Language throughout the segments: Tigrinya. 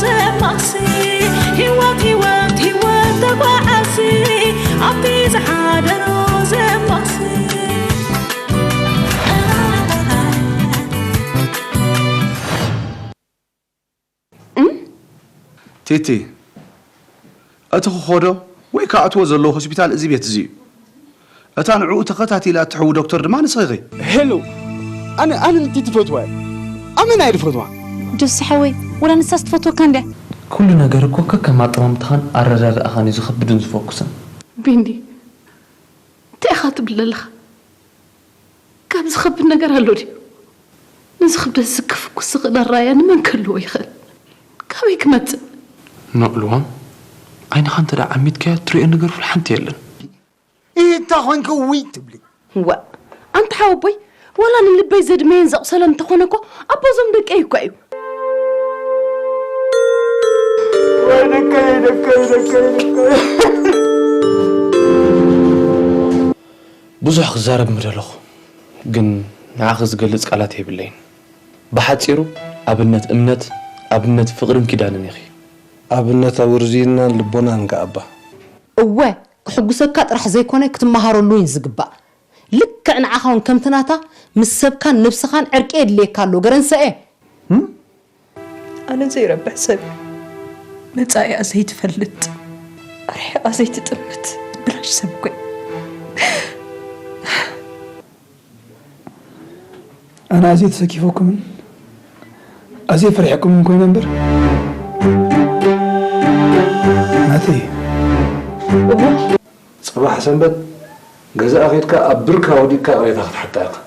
ዘማሲ ህይወት ህይወት ህይወት ተጓዓሲ ኣብቲ ዝሓደሮ ዘማሲ ቲቲ እቲ ክኸዶ ወይ ክኣትዎ ዘለዎ ሆስፒታል እዚ ቤት እዚ እዩ። እታ ንዕኡ ተኸታቲላ እትሕዊ ዶክተር ድማ ንስኺ ኢኺ። ሄሎ፣ ኣነ ኣነ ንቲቲ ፈትዋ እየ። ኣመና እየ ዝፈትዋ። ጆሲ ሓወይ፣ ወላ ንሳስ ትፈትወካ እንድያ። ኩሉ ነገር እኮ ከከም ኣጠማምታኻን ኣረዳድኣኻን እዩ ዝኸብድን ዝፈኩስን። ቢኒ፣ እንታይ ኢኻ ትብል ዘለኻ? ካብ ዝኸብድ ነገር ኣሎ ድዩ? ነዚ ክብደት እዚ ክፍኩስ ዝኽእል ኣረኣእያ ንመን ክህልዎ ይኽእል? ካበይ ክመጽእ? ንዕልዋም ዓይንኻ እንተ ደኣ ዓሚትካዮ እትርእዮ ነገር ወላ ሓንቲ የለን። ኢታ ኾንኪ ውይ ትብሊ። ዋእ ኣንታ ሓወቦይ ዋላ ንልበይ ዘድመየን ዘቑሰለን እንተኾነ እኮ ኣቦ እዞም ደቀይ እኳ እዩ። ወይ ደቀይ ደቀይ ደቀይ ደቀይ ብዙሕ ክዛረብ ምደለኹ ግን ንዓኺ ዝገልጽ ቃላት የብለይን። ብሓጺሩ ኣብነት እምነት፣ ኣብነት ፍቕርን ኪዳንን ኢኺ። ኣብነት ኣብ ርዝይናን ልቦናን ከኣ እባ። እወ ክሕጉሰካ ጥራሕ ዘይኮነ ክትመሃረሉ ውን ዝግባእ። ልክዕ ንዓኻ ውን ከምቲ ናታ ምስ ሰብካን ነብስኻን ዕርቂ የድልየካ ኣሎ ገረንሰኤ። ኣነ ዘይረብሕ ሰብ እየ። መጻኢኣ ዘይትፈልጥ ርሒቓ ዘይትጥምት ብላሽ ሰብ እኮ እየ። ኣነ ኣዝየ ተሰኪፈኩምን ኣዝየ ፈሪሐኩምን ኮይነ እምበር ናተይ ጽባሕ ሰንበት ገዛኣ ኬድካ ኣብ ብርካ ወዲቅካ ቅሬታ ክትሓታ ኢኻ።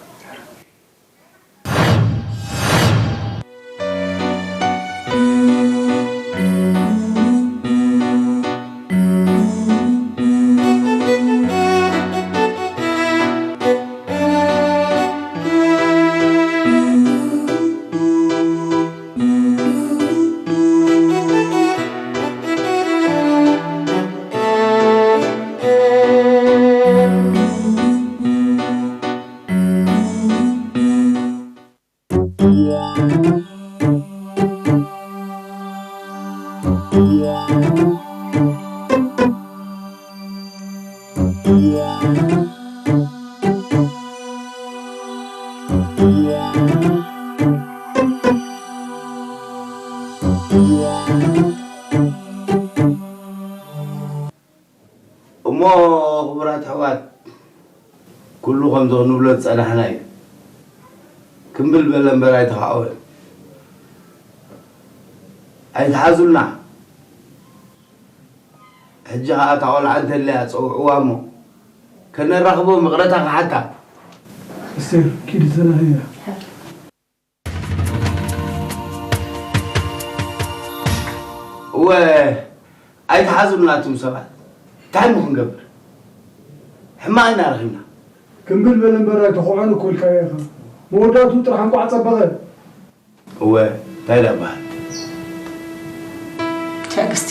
እሞ ክቡራት ኣሕዋት፣ ኩሉ ከምዚ ክንብሎ ዝጸናሕና እዩ። ክምብል በለ እምበር ኣይተኻዕወን። ኣይትሓዙልና። ሕጂ ኸኣ እታ ቖልዓ እንተልያ ጸውዕዋ እሞ ከነራኽቦም ይቕረታ ክሓታ። ኣስቴር ኪዲ ተናህያ። እወ ኣይትሓዙልና ኣቱም ሰባት፣ እንታይ እሞ ክንገብር? ሕማቕ ኢና ረኺብና። ክምብል በል እምበር ኣይትኹዕን እኮ ኢልካዮ ኢኻ። መወዳእትኡ ጥራሕ እንቋዕ ጸበቐ። እወ እንታይ ደኣ በሃል። ትዕግስቲ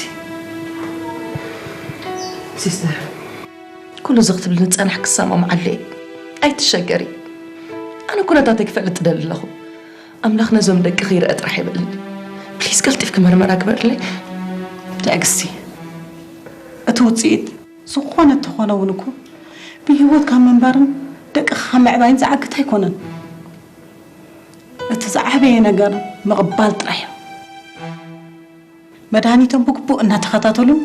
ሲስተር፣ ኩሉ እዚ ክትብልኒ ዝጸናሕኪ ክሰማምዓሉ እየ። ኣይትሸገሪ። ኣነ ኩነታተይ ክፍልጥ እደሊ ኣለኹ። ኣምላኽ ነዞም ደቅኺ ይርኣ ጥራሕ ይበልኒ። ፕሊስ ቀልጢፍኪ መርመራ ግበርለይ። ትዕግስቲ፣ እቲ ውጽኢት ዝኾነ እንተኾነ እውን እኮ ብህይወት ካብ ምንባርን ደቅኻ ካብ ምዕባይን ዝዓግት ኣይኮነን። እቲ ዝዓበየ ነገር ምቕባል ጥራሕ እዩ። መድሃኒቶም ብግቡእ እናተኸታተሉን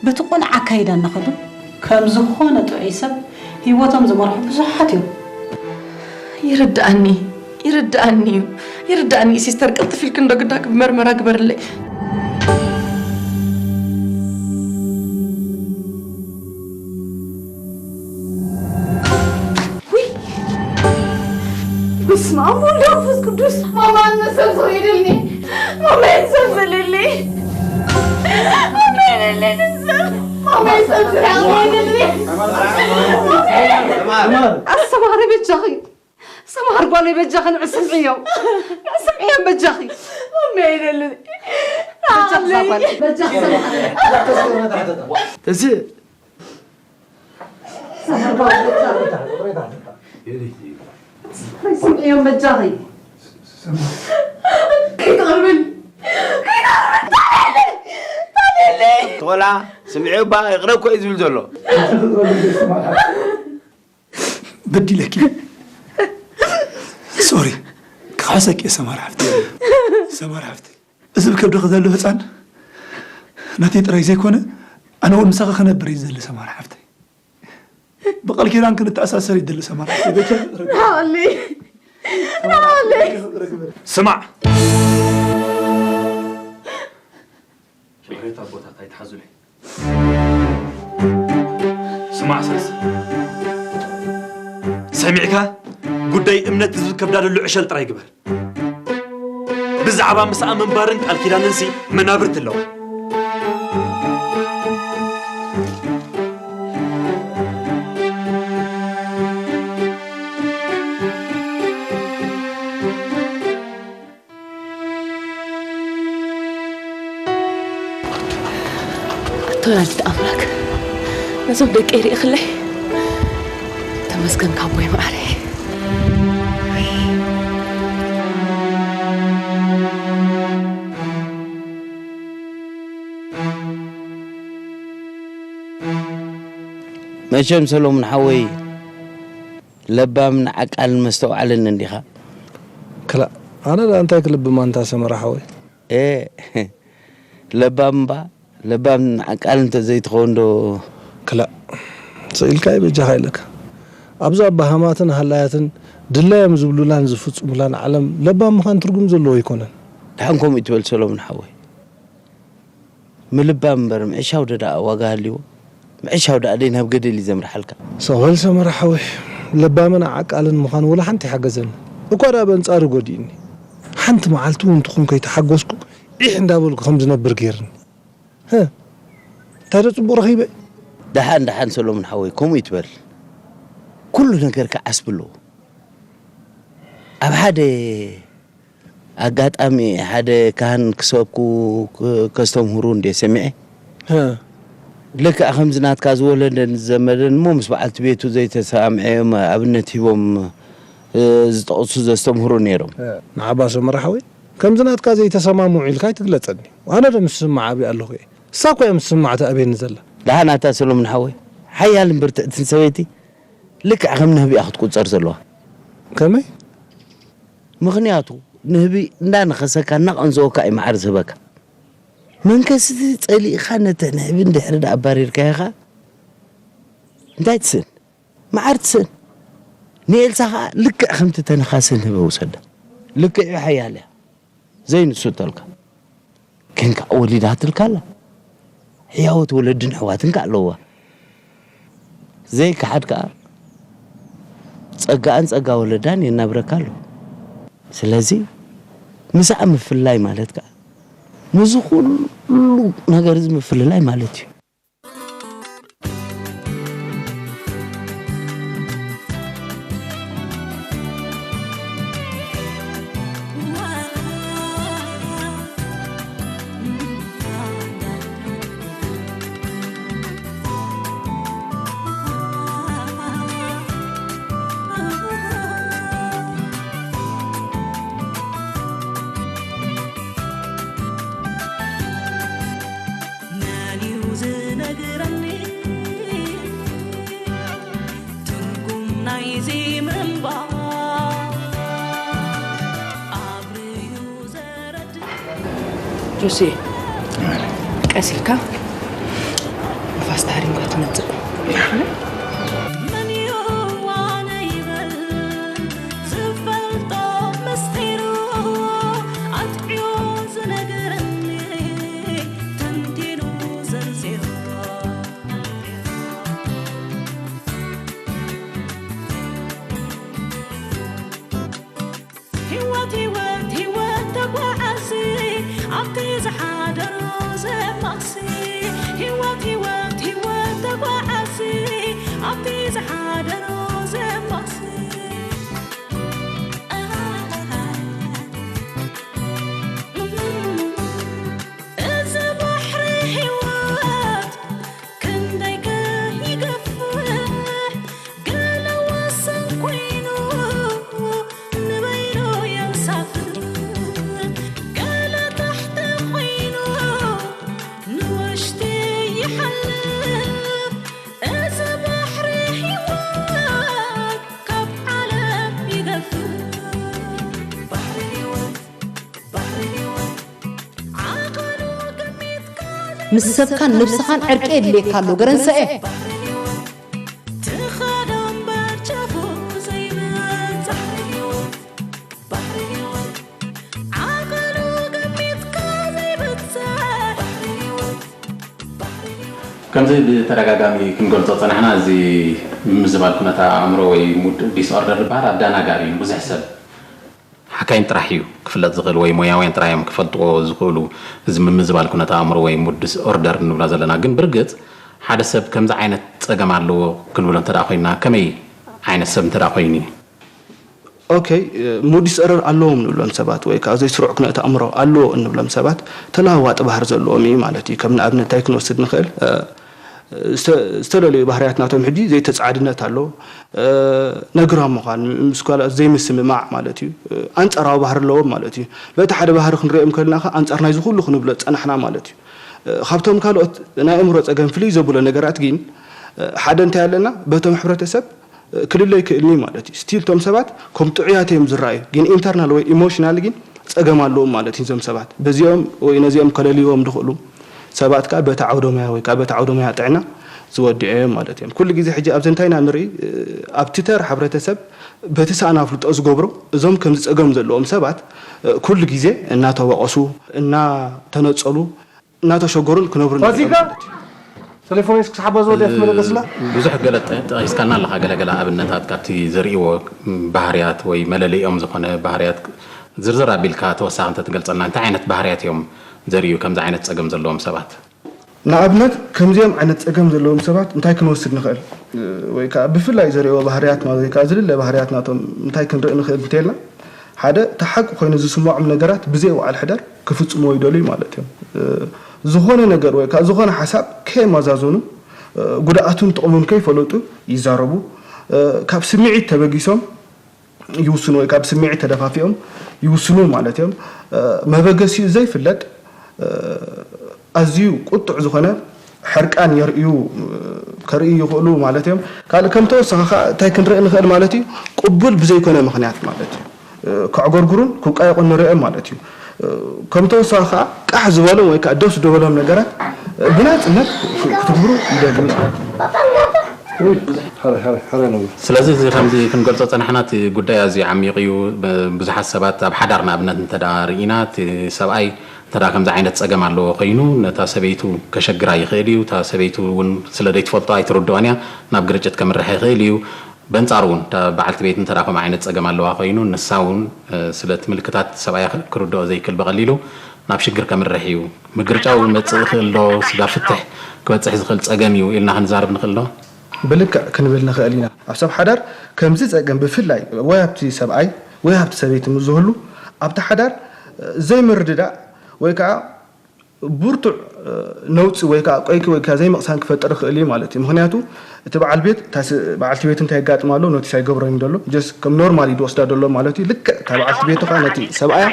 በቲ ቁኑዕ ኣካይዳ እናኸዱን ከም ዝኾነ ጥዑይ ሰብ ህይወቶም ዝመርሑ ብዙሓት እዮም። ይርድኣኒ ይርድኣኒ እዩ ይርድኣኒ እዩ ሲስተር ቅልጥፍ ኢልኪ እንዶ ግዳክ ብመርመራ ግበርለይ። ውይ በስመ ኣብ ወወልድ ወመንፈስ ቅዱስ። ማማ ንሰብ ዝኸይደልኒ ማማይ ሰብ ዘለለይ ማማይ ዘለለይ ንሰብ ማማይ ሰብ ዝኸይደልኒ ኣስተማሪ በጃኺ ሰምሃር ጓለይ በጃኺ ንዕስምዕዮም ንዕስምዕዮም በጃኺ ማማይ ዘለለይ በጃኺ ሰምሃር እዚ ስምዕዮም በጃኺ ከይትቕርብን ከይትቕርብን ስምዒ እባ ይቕረ እኮ እዩ ዝብል ዘሎ። በዲለኪ። ሶሪ። ክሓሰኪ እየ ሰማር ሓፍቲ። ሰማር ሓፍቲ። እዚ ብከብድኺ ዘሎ ህፃን ናተይ ጥራይ ዘይኮነ ኣነ እውን ምሳኺ ክነብር እዩ ዝደሊ ሰማር ሓፍቲ። ብቃል ኪዳን ክንተኣሳሰር ይደሊ ሰማር ሓፍቲ። በጃ ናወለይ ናወለይ ስማዕ ሽቕሬታ ቦታ ኣይትሓዙለይ። ስማዕ ሳስ ሰሚዕካ ጉዳይ እምነት ህዝቢ ከብዳደሉ ዕሸል ጥራይ ግበር። ብዛዕባ ምስኣ ምንባርን ቃል ኪዳንንሲ መናብርቲ ኣለዋ። ኣቶ ወላዲት ኣምላክ ነዞም ደቀይ ርኢኽለይ ተመስገን ካቦይ መዓረይ። መቸም ሰሎሙን ሓወይ ለባምን ዓቃልን መስተውዓልን እንዲኻ። ክላእ ኣነ ደኣ እንታይ ክልብም ኣንታ ሰመራ ሓወይ። ኤ ለባም እምባ ለባም ዓቃል እንተ ዘይትኸውን ዶ። ክላእ ስኢልካ እዩ በጃኻ ኢለካ። ኣብዛ ባሃማትን ሃላያትን ድላዮም ዝብሉላን ዝፍጽሙላን ዓለም ለባም ምዃን ትርጉም ዘለዎ ኣይኮነን። ደሓን ከምኡ ይትበል ሰሎሙን ሓወይ። ምልባም እምበር ምዕሻው ዶ ደኣ ዋጋ ሃልይዎ? ምዕሻው ደኣ ደይ ናብ ገደል እዩ ዘምርሓልካ። ሰወል ሰመረ ሓወይ፣ ለባምን ዓቃልን ምዃን ወላ ሓንቲ ኣይሓገዘኒ። እኳ ደኣ በንጻሩ ጎዲእኒ። ሓንቲ መዓልቲ እውን ትኹን ከይተሓጎስኩ ዒሕ እንዳበልኩ ከም ዝነብር ገይርኒ። እንታይ ዶ ጽቡቕ ረኺበ? ደሓን ደሓን ሰሎሙን ሓወይ ከምኡ ይትበል። ኩሉ ነገርካ ዓስቢ ኣለዎ። ኣብ ሓደ ኣጋጣሚ ሓደ ካህን ክሰብኩ ከስተምህሩ እንዴ ሰሚዐ። ልክዕ ከምዚ ናትካ ዝወለደን ዝዘመደን እሞ ምስ በዓልቲ ቤቱ ዘይተሰማምዐዮም ኣብነት ሂቦም ዝጠቕሱ ዘስተምህሩ ነይሮም። ንዓባ ሰመረ ሓወይ ከምዚ ናትካ ዘይተሰማምዑ ኢልካ ኣይትግለጸኒ። ኣነ ዶ ምስ ስማዕ ኣብየ ኣለኹ እየ። እሳ እኮ እያ ምስ ስማዕ ትኣብየኒ ዘላ። ደሓን ኣታ ሰሎሙን ሓወይ ሓያልን ብርትዕትን ሰበይቲ ልክዕ ከም ንህቢ እያ ክትቁጸር ዘለዋ። ከመይ? ምኽንያቱ ንህቢ እንዳነኸሰካ እናቐንዘወካ እዩ መዓር ዝህበካ። መንከስቲ ጸሊእኻ ነተ ንህቢ እንድሕሪ ደኣ ኣባሪርካዮ ኸኣ እንታይ ትስእን? መዓር ትስእን። ንኤልሳ ኸኣ ልክዕ ከምቲ ተነኻሲ ንህቢ ውሰዳ። ልክዕ እዩ ሓያል እያ። ዘይንሱ እተልካ ግን ከዓ ወሊዳትልካ ኣላ። ሕያወት ወለድን ኣሕዋትን ከዓ ኣለዋ። ዘይከሓድ ከዓ ፀጋኣን ፀጋ ወለዳን የናብረካ ኣሎ። ስለዚ ምስኣ ምፍልላይ ማለት ከዓ ምስዚ ኩሉ ነገር እዚ ምፍልላይ ማለት እዩ። ጆሴ ቀስ ኢልካ ንፋስ ተሃሪምካ ትመፅእ። ምስ ሰብካን ነብስኻን ዕርቂ የድልየካ ኣሎ። ገረንሰኤ። ከምዚ ብተደጋጋሚ ክንገልጾ ጸናሕና፣ እዚ ምምዝባል ኩነተ ኣእምሮ ወይ ሙድ ዲስኦርደር ዝበሃል ኣደናጋሪ እዩ። ብዙሕ ሰብ ሓካይም ጥራሕ እዩ ክፍለጥ ዝኽእል ወይ ሞያውያን ጥራሕ እዮም ክፈልጥዎ ዝኽእሉ፣ እዚ ምምዝባል ኩነተ ኣእምሮ ወይ ሙድ ዲስኦርደር እንብላ ዘለና። ግን ብርግጽ ሓደ ሰብ ከምዚ ዓይነት ጸገም ኣለዎ ክንብሎ እንተ ደኣ ኮይንና፣ ከመይ ዓይነት ሰብ እንተ ደኣ ኮይኑ እዩ? ኦኬ፣ ሙድ ዲስኦርደር ኣለዎም ንብሎም ሰባት ወይ ከዓ ዘይስሩዕ ኩነተ ኣእምሮ ኣለዎ እንብሎም ሰባት ተለዋዋጢ ባህሪ ዘለዎም እዩ ማለት እዩ። ከም ንኣብነት እንታይ ክንወስድ ንኽእል? ዝተለለዩ ባህርያት ናቶም ሕጂ ዘይተፃዓድነት ኣሎ፣ ነግራ ምዃን፣ ምስ ካልኦት ዘይምስምማዕ ማለት እዩ። ኣንፃራዊ ባህሪ ኣለዎም ማለት እዩ። በቲ ሓደ ባህሪ ክንሪኦም ከልና ከ ኣንፃር ናይዚ ኩሉ ክንብሎ ዝፀናሕና ማለት እዩ። ካብቶም ካልኦት ናይ ኣእምሮ ፀገም ፍልይ ዘብሎ ነገራት ግን ሓደ እንታይ ኣለና፣ በቶም ሕብረተሰብ ክልለ ይክእልኒ ማለት እዩ። ስቲል እቶም ሰባት ከም ጥዑያት እዮም ዝረኣዩ፣ ግን ኢንተርናል ወይ ኢሞሽናል ግን ፀገም ኣለዎም ማለት እዩ። እዞም ሰባት በዚኦም ወይ ነዚኦም ከለልይዎም ዝኽእሉ ሰባት ከዓ በቲ ዓውደ ሞያ ወይ ከዓ በቲ ዓውደ ሞያ ጥዕና ዝወድዑ እዮም ማለት እዮም። ኩሉ ግዜ ሕጂ ኣብዚ እንታይ ኢና ንርኢ? ኣብቲ ተር ሕብረተሰብ በቲ ሰኣን ኣፍልጦ ዝገብሮ እዞም ከምዚ ፀገም ዘለዎም ሰባት ኩሉ ግዜ እናተወቐሱ እናተነፀሉ እናተሸገሩን ክነብሩ ንሪኦም ፋሲካ ማለት እዩ። ቴሌፎነይስ ክስሓባ ዝወደት መለገስላ ብዙሕ ገለ ጠቂስካልና ኣለኻ። ገለገለ ኣብነታት ካብቲ ዘርእዎ ባህርያት ወይ መለለይኦም ዝኾነ ባህርያት ዝርዝር ኣቢልካ ተወሳኺ እንተትገልጸልና፣ እንታይ ዓይነት ባህርያት እዮም ዘርእዩ ከምዚ ዓይነት ጸገም ዘለዎም ሰባት? ንኣብነት ከምዚኦም ዓይነት ጸገም ዘለዎም ሰባት እንታይ ክንወስድ ንኽእል? ወይ ከዓ ብፍላይ ዘርእዎ ባህርያት ማለት ወይ ከዓ ዝልለ ባህርያት ናቶም እንታይ ክንርኢ ንኽእል እንተልና ሓደ እቲ ሓቂ ኮይኑ ዝስምዖም ነገራት ብዘይ ውዓል ሕደር ክፍጽምዎ ይደልዩ ማለት እዮም። ዝኾነ ነገር ወይ ከዓ ዝኾነ ሓሳብ ከየመዛዘኑ ጉድኣቱን ጥቕሙን ከይፈለጡ ይዛረቡ። ካብ ስምዒት ተበጊሶም ይውስኑ ወይ ካብ ስምዒት ተደፋፊኦም ይውስኑ ማለት እዮም። መበገሲኡ ዘይፍለጥ ኣዝዩ ቁጡዕ ዝኾነ ሕርቃን የርእዩ ከርእዩ ይኽእሉ ማለት እዮም። ካልእ ከም ተወሳኺ ከዓ እንታይ ክንርኢ ንኽእል ማለት እዩ? ቅቡል ብዘይኮነ ምኽንያት ማለት እዩ። ከዕጎርጉሩን ክቃየቑን ንርእዮም ማለት እዩ። ከም ተወሳኺ ከዓ ቃሕ ዝበሎም ወይ ከዓ ደስ ደበሎም ነገራት ብናፅነት ክትግብሩ ይደልዩ ማለት እዩ። ስለዚ እዚ ከምዚ ክንገልጾ ጸናሕና እቲ ጉዳይ ኣዝዩ ዓሚቕ እዩ። ብዙሓት ሰባት ኣብ ሓዳር ንኣብነት እንተ ደኣ ርኢና እቲ ሰብኣይ እንተ ደኣ ከምዚ ዓይነት ጸገም ኣለዎ ኮይኑ ነታ ሰበይቱ ከሸግራ ይኽእል እዩ። እታ ሰበይቱ እውን ስለ ዘይትፈልጦ ኣይትርድኦን እያ። ናብ ግርጭት ከምርሕ ይኽእል እዩ። በንጻሩ እውን እታ በዓልቲ ቤት እንተ ደኣ ከምኡ ዓይነት ጸገም ኣለዋ ኮይኑ ንሳ እውን ስለቲ ምልክታት ሰብኣያ ክርድኦ ዘይክእል ብቐሊሉ ናብ ሽግር ከምርሕ እዩ። ምግርጫው እውን መጽእ ይኽእል ዶ? ስጋብ ፍትሕ ክበጽሕ ዝኽእል ጸገም እዩ ኢልና ክንዛረብ ንኽእል ዶ? ብልክዕ ክንብል ንኽእል ኢና። ኣብ ሰብ ሓዳር ከምዚ ጸገም ብፍላይ ወይ ኣብቲ ሰብኣይ ወይ ኣብቲ ሰበይቲ ምስ ዝህሉ ኣብቲ ሓዳር ዘይምርድዳእ ወይ ከዓ ብርቱዕ ነውፂ ወይ ከዓ ቆይኪ ወይ ከዓ ዘይምቕሳን ክፈጥር ይኽእል እዩ ማለት እዩ። ምኽንያቱ እቲ በዓል ቤት በዓልቲ ቤቱ እንታይ የጋጥማ ኣሎ ኖቲስ ኣይገብሮን እዩ ዘሎ ጀስት ከም ኖርማል እዩ ዝወስዳ ዘሎ ማለት እዩ። ልክዕ እታ በዓልቲ ቤቱ ከዓ ነቲ ሰብኣያ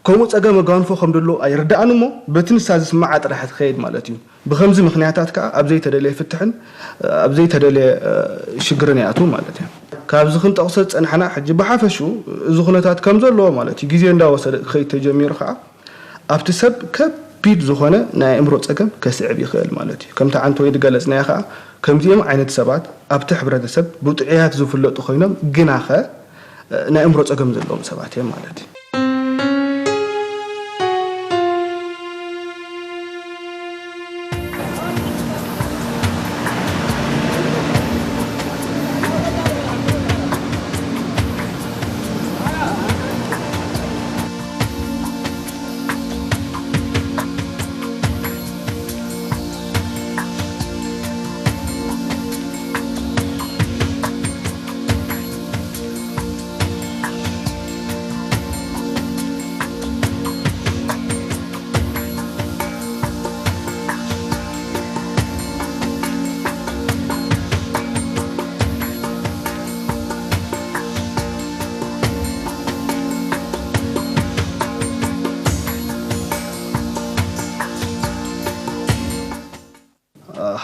ከምኡ ፀገም ኣጓንፎ ከም ደሎ ኣይርድኣን እሞ በቲ ንሳ ዝስምዓ ጥራሕ ትኸይድ ማለት እዩ። ብኸምዚ ምኽንያታት ከዓ ኣብ ዘይተደለየ ፍትሕን ኣብ ዘይተደለየ ሽግርን ይኣትዉ ማለት እዮም። ካብዚ ክንጠቕሶ ዝፀናሕና ሕጂ ብሓፈሽኡ እዚ ኩነታት ከም ዘለዎ ማለት እዩ ግዜ እንዳወሰደ ክኸይድ ተጀሚሩ ከዓ ኣብቲ ሰብ ከቢድ ዝኾነ ናይ ኣእምሮ ፀገም ከስዕብ ይኽእል ማለት እዩ። ከምቲ ዓንተወይ ዝገለፅናዮ ከዓ ከምዚኦም ዓይነት ሰባት ኣብቲ ሕብረተሰብ ብጥዑያት ዝፍለጡ ኮይኖም ግናኸ ናይ ኣእምሮ ፀገም ዘለዎም ሰባት እዮም ማለት እዩ።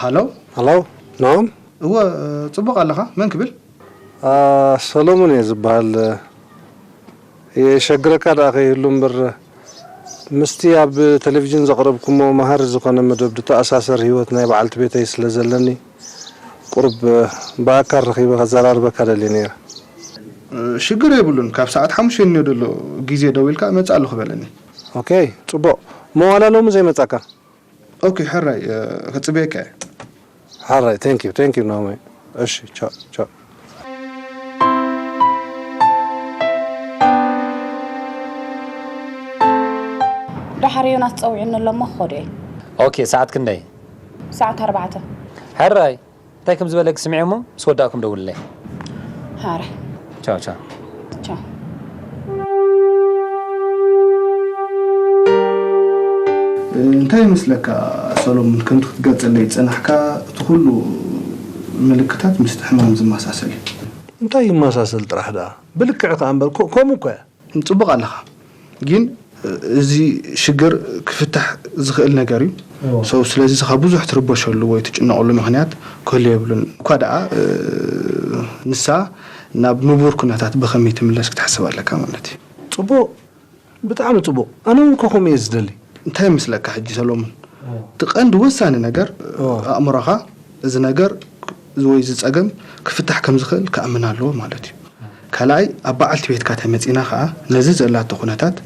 ሃሎ ሃሎ ናኦም እወ ጽቡቕ ኣለኻ መን ክብል ሰሎሞን እየ ዝበሃል። የሸግረካ ደኣ ከይህሉ እምበር ምስቲ ኣብ ቴሌቪዥን ዘቕረብኩሞ መሃሪ ዝኾነ መደብ ዝተኣሳሰር ህይወት ናይ በዓልቲ ቤተይ ስለ ዘለኒ፣ ቁሩብ ብኣካል ረኺበ ከዘራርበካ ደልየ ነይረ። ሽግር የብሉን። ካብ ሰዓት ሓሙሽተ እንዮ ዘሎ ግዜ ደዊልካ እመጽእ ኣለኹ በለኒ። ኦኬ፣ ጽቡቕ። መዋላ ሎሚ ዘይመጻካ? ኦኬ፣ ሕራይ፣ እ፣ ክጽበየካ እየ። ሕራይ፣ thank you፣ thank you ናሆመይ። እሺ፣ ቻው፣ ቻው። ደሓር ዮናስ ጸዊዑኒ ኣሎ እሞ ክኸዶ እየ። ኦኬ፣ ሰዓት ክንደይ? ሰዓት ኣርባዕተ። ሕራይ፣ እንታይ ከም ዝበለኪ ስምዒ እሞ ምስ ወዳእኩም ደውልለይ። ሓራይ። ቻው ቻው። ቻው። እንታይ ይመስለካ ሰሎሞን፣ ከምቲ ክትገልጸለይ ዝጸናሕካ እቲ ኩሉ ምልክታት ምስቲ ሕማም ዝመሳሰል እዩ። እንታይ ይመሳሰል ጥራሕ ደኣ? ብልክዕ ከኣ እምበር ኮ- ከምኡ እኮ እያ። ጽቡቕ ኣለኻ፣ ግን እዚ ሽግር ክፍታሕ ዝኽእል ነገር እዩ። ሰው ስለዚ ስኻ ብዙሕ ትርበሸሉ ወይ ትጭነቐሉ ምኽንያት ክህሉ የብሉን። እኳ ደኣ እ፣ ንሳ ናብ ንቡር ኩነታት ብኸመይ ትምለስ ክትሓስብ ኣለካ ማለት እዩ። ጽቡቕ፣ ብጣዕሚ ጽቡቕ። ኣነ እውን ከ ከምኡ እየ ዝደሊ። እንታይ ይመስለካ ሕጂ ሰሎሞን? እቲ ቀንዲ ወሳኒ ነገር ኣእምሮኻ እዚ ነገር ወይ እዚ ጸገም ክፍታሕ ከም ዝኽእል ክኣምን ኣለዎ ማለት እዩ። ካልኣይ ኣብ በዓልቲ ቤትካ ተመጺና ከኣ ነዚ ዘላቶ ኩነታት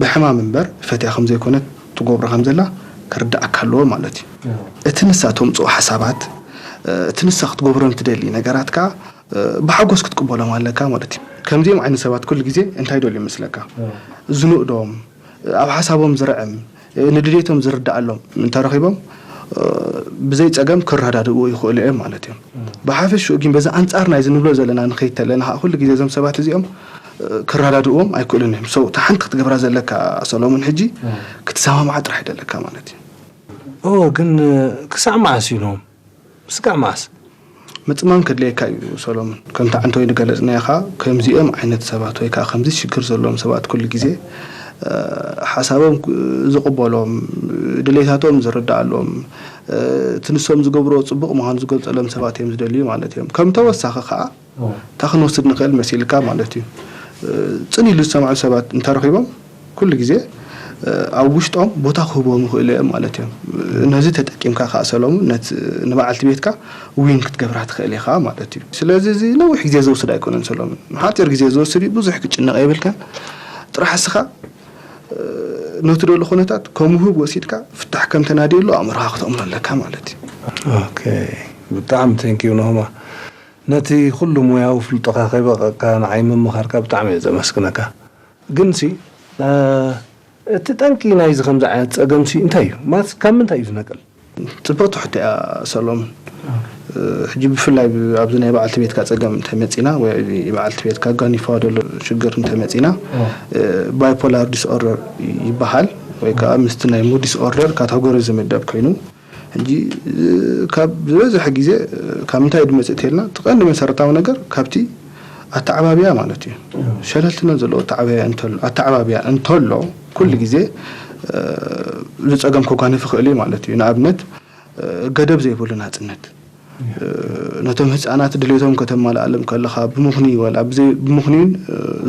ብሕማም እምበር ፈትያ ከም ዘይኮነት ትገብሮ ከም ዘላ ክርድኣካ ኣለዎ ማለት እዩ። እቲ ንሳ ተምጽኦ ሓሳባት እቲ ንሳ ክትገብሮም ትደሊ ነገራት ከኣ ብሓጎስ ክትቅበሎም ኣለካ ማለት እዩ። ከምዚኦም ዓይነት ሰባት ኩሉ ግዜ እንታይ ይደልዩ ይመስለካ? ዝንእዶም፣ ኣብ ሓሳቦም ዝርዕም፣ ንድሌቶም ዝርድኣሎም እንተረኺቦም ብዘይ ጸገም ክረዳድእዎ ይኽእሉ እዮም ማለት እዮም። ብሓፈሽኡ ግን በዚ ኣንጻር ናይዚ ንብሎ ዘለና ንኸይድ ተለና ከዓ ኩሉ ግዜ እዞም ሰባት እዚኦም ክረዳድእዎም ኣይክእሉን እዮም። So እታ ሓንቲ ክትገብራ ዘለካ ሰሎሞን ሕጂ ክትሰማምዓ ጥራሕ ይደለካ ማለት እዩ። ኦ ግን ክሳዕ መዓስ ኢሎም? ስጋዕ መዓስ? ምጽማም ከድልየካ እዩ ሰሎሞን። ከምቲ ዓንተወይ ዝገለጽናዮ ከኣ ከምዚኦም ዓይነት ሰባት ወይ ከኣ ከምዚ ሽግር ዘለዎም ሰባት ኩሉ ግዜ ሓሳቦም ዝቕበሎም፣ ድሌታቶም ዝርድኣሎም፣ እቲ ንሶም ዝገብርዎ ጽቡቕ ምዃኑ ዝገልጸሎም ሰባት እዮም ዝደልዩ ማለት እዮም። ከም ተወሳኺ ከኣ እታ ክንወስድ ንኽእል መሲልካ ማለት እዩ። ጽን ኢሉ ዝሰምዑ ሰባት እንተረኺቦም ኩሉ ግዜ ኣብ ውሽጦም ቦታ ክህብዎም ይኽእሉ እዮም ማለት እዮም። ነዚ ተጠቂምካ ከዓ ሰሎሙን ነቲ ንበዓልቲ ቤትካ ዊን ክትገብራ ትኽእል ኢኻ ማለት እዩ። ስለዚ እዚ ነዊሕ ግዜ ዘውስድ ኣይኮነን ሰሎሙን፣ ሓፂር ግዜ ዝወስድ እዩ። ብዙሕ ክጭነቕ የብልካን። ጥራሕ እስኻ ነቲ ደሎ ኩነታት ከም ውህብ ወሲድካ ፍታሕ ከም ተናድየሉ ኣእምሮኻ ክተእምሮ ኣለካ ማለት እዩ። ኦኬ ብጣዕሚ ቴንኪዩ ናሆማ፣ ነቲ ኩሉ ሞያዊ ፍልጦኻ ከይበቐቕካ ንዓይ ምምኻርካ ብጣዕሚ እየ ዘመስግነካ። ግንሲ እቲ ጠንቂ ናይዚ ከምዚ ዓይነት ጸገምሲ እንታይ እዩ? ማለት ካብ ምንታይ እዩ ዝነቅል? ጽብቕቲ ሕቶ እያ ሰሎሞን። ሕጂ ብፍላይ ኣብዚ ናይ በዓልቲ ቤትካ ጸገም እንተመጺና ወይ በዓልቲ ቤትካ ኣጋኒፋ ዘሎ ሽግር እንተመጺና ባይፖላር ዲስኦርደር ይበሃል ወይ ከዓ ምስቲ ናይ ሙድ ዲስኦርደር ካታጎሪ ዝምደብ ኮይኑ ሕጂ ካብ ዝበዝሐ ግዜ ካብ ምንታይ ድመፅእ ተልና እቲ ቀንዲ መሰረታዊ ነገር ካብቲ ኣተዓባብያ ማለት እዩ። ሸለልትነት ዘለዎ ኣተዓባብያ እንተሎ ኣተዓባብያ እንተሎ ኩሉ ግዜ ዝፀገም ከጓንፍ ይኽእል እዩ ማለት እዩ። ንኣብነት ገደብ ዘይብሉ ናፅነት ነቶም ህፃናት ድሌቶም ከተማልኣሎም ከለኻ ብምኽንዩ ወላ ብዘይ- ብምኽንዩን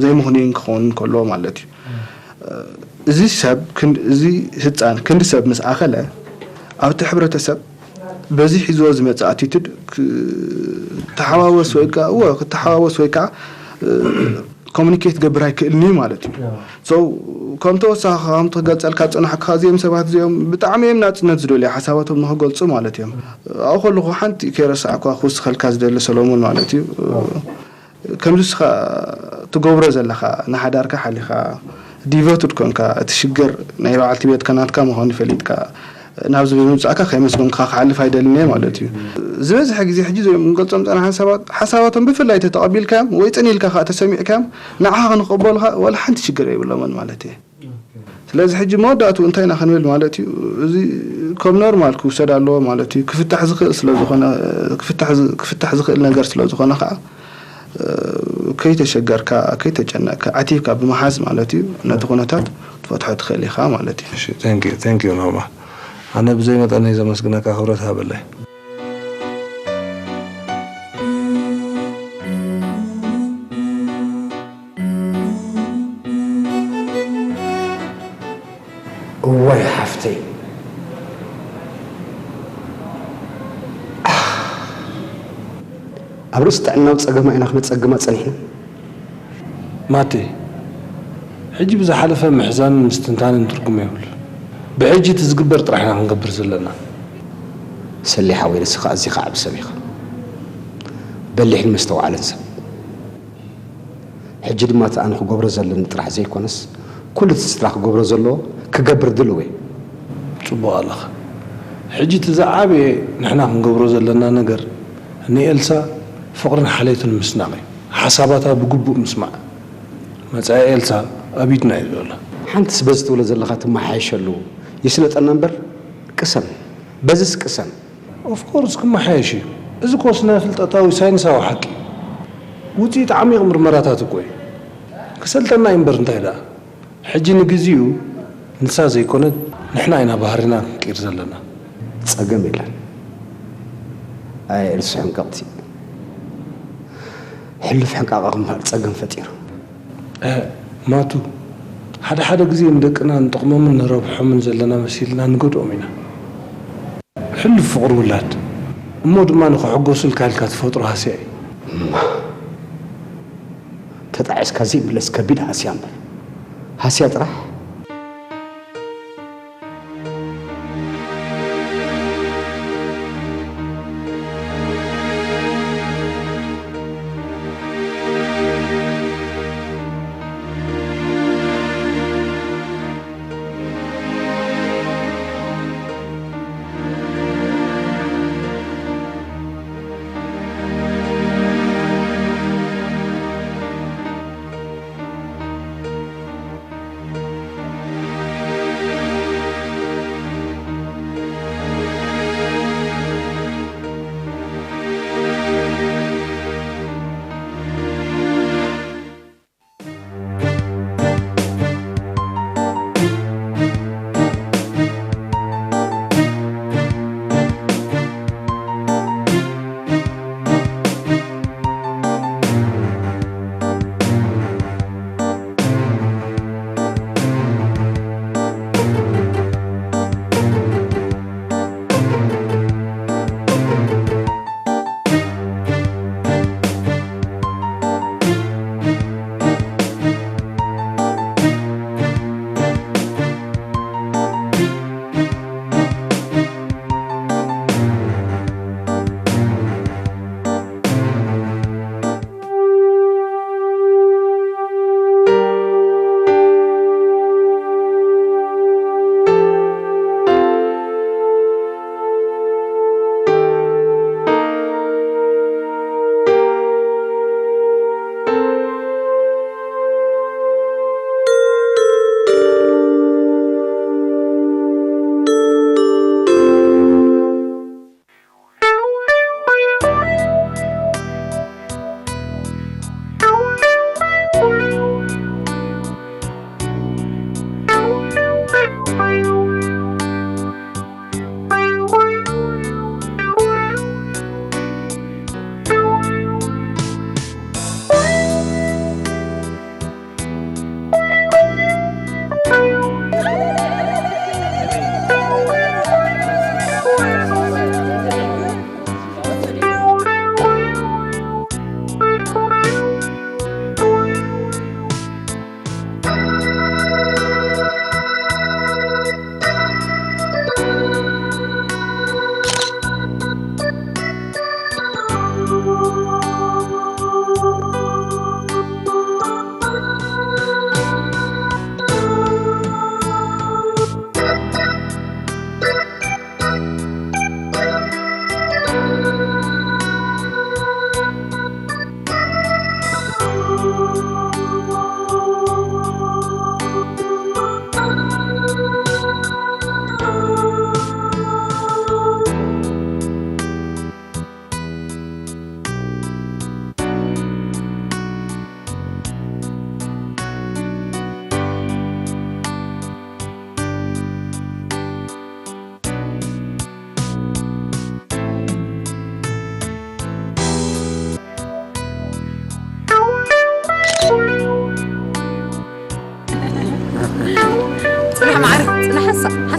ዘይምኽንዩን ክኸውን ከሎ ማለት እዩ። እዚ ሰብ ክንድ- እዚ ህፃን ክንዲ ሰብ ምስ ኣኸለ ኣብቲ ሕብረተሰብ በዚ ሒዝዎ ዝመፅእ ኣቲቱድ ክተሓዋወስ ወይ ከዓ እወ ክተሓዋወስ ወይ ከዓ ኮሚኒኬት ገብር ኣይክእልን እዩ ማለት እዩ። So ከም ተወሳኺ ከም ትገልፀልካ ዝፀናሕካ እዚኦም ሰባት እዚኦም ብጣዕሚ እዮም ናፅነት ዝደልዩ ሓሳባቶም ንክገልፁ ማለት እዮም። ኣብኡ ከለኹ ሓንቲ ከይረሳዕኳ ክውስኸልካ ዝደሊ ሰሎሞን ማለት እዩ። ከምዚ እስኻ ትገብሮ ዘለኻ ንሓዳርካ ሓሊኻ ዲቨትድ ኮንካ እቲ ሽግር ናይ በዓልቲ ቤትካ ናትካ ምዃኑ ፈሊጥካ ናብዚ ብምምፃእካ ከየመስገንኩኻ ክሓልፍ ኣይደልን እየ ማለት እዩ። ዝበዝሐ ግዜ ሕጂ እዞም ንገልፆም ዝፀናሕና ሰባት ሓሳባቶም ብፍላይ ተተቐቢልካዮም ወይ ፅን ኢልካ ከዓ ተሰሚዕካዮም ንዓኻ ክንቕበሉኻ ዋላ ሓንቲ ሽግር የብሎምን ማለት እየ። ስለዚ ሕጂ መወዳእትኡ እንታይ ኢና ክንብል ማለት እዩ? እዚ ከም ኖርማል ክውሰድ ኣለዎ ማለት እዩ። ክፍታሕ ዝኽእል ስለ ዝኾነ ክፍታሕ ዝ- ክፍታሕ ዝኽእል ነገር ስለ ዝኾነ ከዓ ከይተሸገርካ ከይተጨነቅካ ዓቲብካ ብምሓዝ ማለት እዩ ነቲ ኩነታት ክትፈትሖ ትኽእል ኢኻ ማለት እዩ። Thank you ናማ፣ ኣነ ብዘይ መጠን እየ ዘመስግነካ፣ ክብረት ሃበለይ። እዋይ ሓፍተይ፣ ኣብ ርእሲ ጥዕናዊ ጸገማ ኢና ክነጸግማ ጸኒሕና። ማቴ፣ ሕጂ ብዝሓለፈ ምሕዛንን ምስትንታንን ትርጉም የብሉ። ብሕጂ እቲ ዝግበር ጥራሕና ክንገብር ዘለና። ሰሌ ሓወይ፣ ንስኻ ኣዚኻ ዓቢ ሰብ ኢኻ። በሊሕን መስተውዓልን ሰብ። ሕጂ ድማ እቲ ኣነ ክገብሮ ዘለኒ ጥራሕ ዘይኮነስ፣ ኩሉ እቲ ስድራ ክገብሮ ዘለዎ ክገብር ድልው እየ። ጽቡቕ ኣለኻ። ሕጂ እቲ ዝዓበየ ንሕና ክንገብሮ ዘለና ነገር ንኤልሳ ፍቕርን ሓልዮትን ምስናቕ እዩ። ሓሳባታ ብግቡእ ምስማዕ። መጻኢ ኤልሳ ኣብ ኢድና እዩ ዘሎ። ሓንትስ በዚ ትብሎ ዘለኻ ትመሓየሸሉ ይስለጠና እምበር፣ ቅሰን። በዝስ ቅሰን። ኦፍ ኮርስ ክመሓየሽ እዩ። እዚ እኮ ስነ ፍልጠታዊ ሳይንሳዊ ሓቂ እዩ። ውጽኢት ዓሚቕ ምርመራታት እኮ እዩ። ክሰልጠና እዩ እምበር እንታይ ደኣ። ሕጂ ንግዚኡ ንሳ ዘይኮነት ንሕና ኢና ባህሪና ክንቅይር ዘለና። ጸገም የለን። ኣየ ኤልሱ ሕንቅቕቲ። ሕሉፍ ሕንቃቓ ክምሃር ጸገም ፈጢሩ። እ፣ ማቱ፣ ሓደ ሓደ ግዜ ንደቅና ንጠቕሞምን ንረብሖምን ዘለና መሲልና ንጎድኦም ኢና። ሕሉፍ ፍቕሪ ውላድ እሞ ድማ ንኽሕጎሱ ኢልካ ኢልካ ትፈጥሮ ሃስያ እዩ። እማ፣ ተጣዒስካ ዘይምለስ ከቢድ ሃስያ እምበር። ሃስያ ጥራሕ።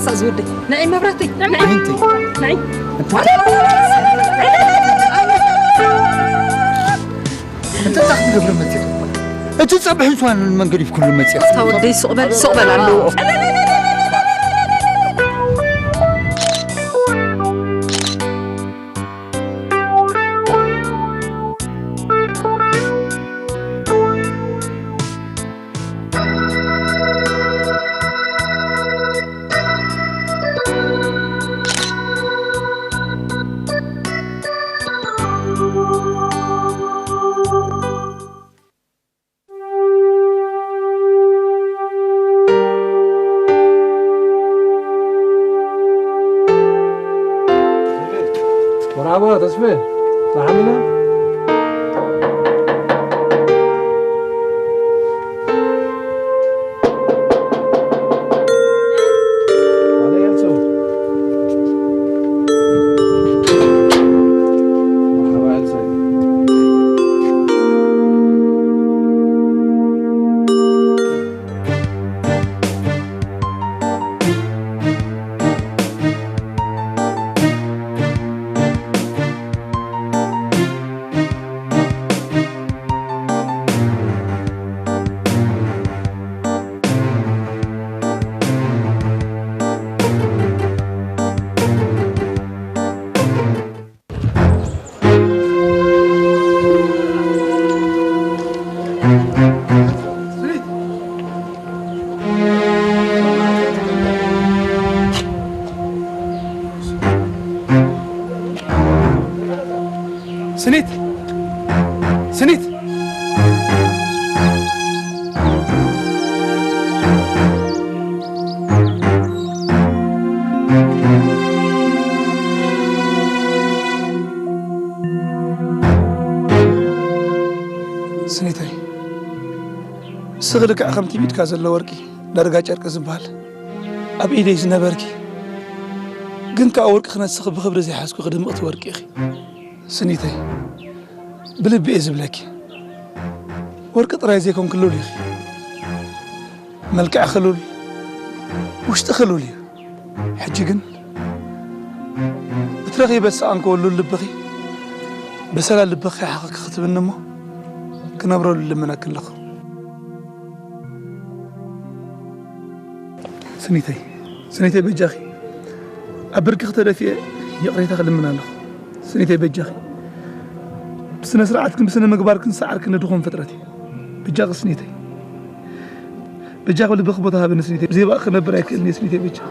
ሳእ ዝወደይ፣ ንዒ መብራህተይ፣ ንዒ። ኣንቲ። ንዒ። እንታይ? እንታይ ክትገብሪ መፂኺ? እቲ ፀብሒ ስዋን መን ገዲፍክሉ መፂኺ? ኣታ ወደይ፣ ሱቕ በል፣ ሱቕ በል ኣለዎ። መርሓባ ተስፌ፣ ደሓን ዲና? ስኒት! ስኒት! ስኒተይ፣ ንስኺ ልክዕ ከምቲ ብኢድካ ዘሎ ወርቂ ዳርጋ ጨርቂ ዝበሃል ኣብ ኢደይ ዝነበርኪ፣ ግን ከኣ ወርቂ ክነስኺ ብኽብሪ ዘይሓዝኩ ክድምቕቲ ወርቂ ኢኺ። ስኒተይ፣ ብልቢ እየ ዝብለኪ። ወርቂ ጥራይ ዘይኮንኪ ሉል ኢኺ። መልክዕኺ ሉል፣ ውሽጥኺ ሉል እዩ። ሕጂ ግን እትረኺበ ዝሰኣንክዎ ሉል ልብኺ፣ በሰላ ልብኺ ሓኸኪ ክትብኒ እሞ ክነብረሉ ልምነኪ ኣለኹ። ስኒተይ፣ ስኒተይ በጃኺ ኣብ ብርክኺ ተደፊኤ ይቕሬታ ክልምን ኣለኹ። ስኒተይ በጃኺ ብስነ ስርዓትክን ብስነ ምግባርክን ሰዓርክኒ ድኹም ፍጥረት እየ። በጃኺ ስኒተይ፣ በጃኺ ልብኺ ቦታ ሃብኒ ስኒተይ። ብዘይ ባእኺ ክነብር ኣይክእልን እየ ስኒተይ በጃኺ።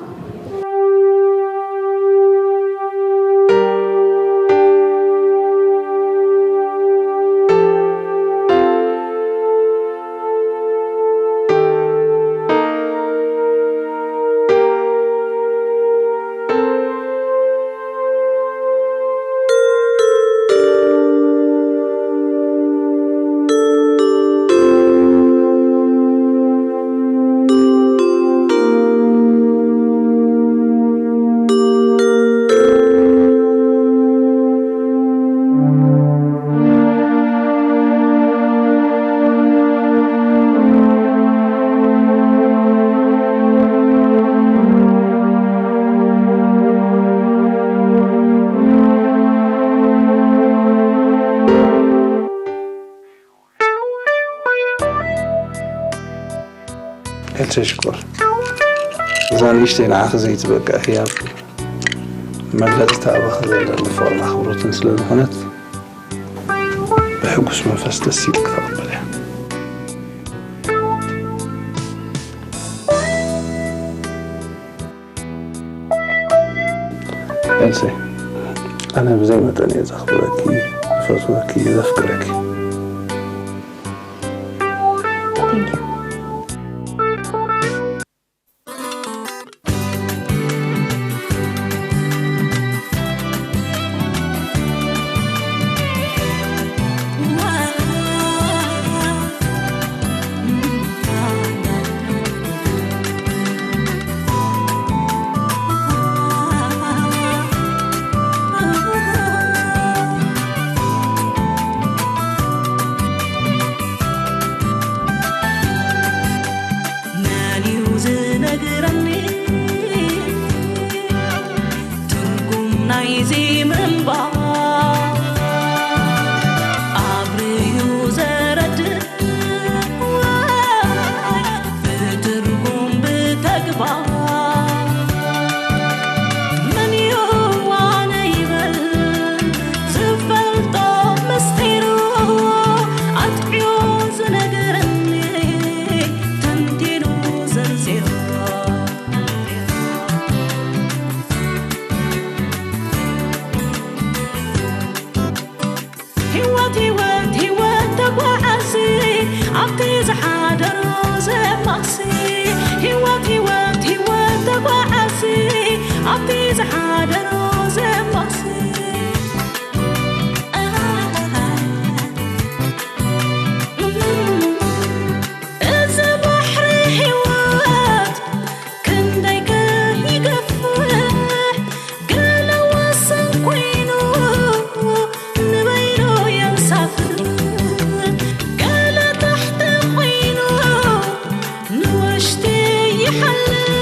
ኤልሳ ሽኮር፣ እዛ ንእሽተይ ንዓኺ ዘይትበቅዕ ህያብ፣ መግለጺ እቲ ኣባኺ ዘለኒ ፍቕርን ኣኽብሮትን ስለ ዝኾነት፣ ብሕጉስ መንፈስ ደስ ኢልኪ ተቐበልያ። ኤልሳ፣ ኣነ ብዘይ መጠን እየ ዘኽብረኪ፣ ዝፈትወኪ፣ ዘፍቅረኪ። Thank you። ኣብርዩ ዘረድእ ብትርጉም ብተግባር መን እዩ ኣነ ይበል ዝፈልጦ ምስጢሩ ኣጥዕዮ ዝነገረኒ ተንቲኑ ዘርዚሩ። ህይወት ህይወት ህይወት ተጓዓዚ ኣብቲ ዝሓደሮ ዘማሲ። ህይወት ህይወት ህይወት ተጓዓዚ ኣብቲ ዝሓደሮ ዘማሲ። እዚ ባሕሪ ህይወት ክንደይ ከ ይገፍሕ፣ ገለ ወሰን ኮይኑ ንበይኑ የንሳፍፍ፣ ገለ ታሕቲ ኮይኑ ንውሽጢ ይሓልፍ።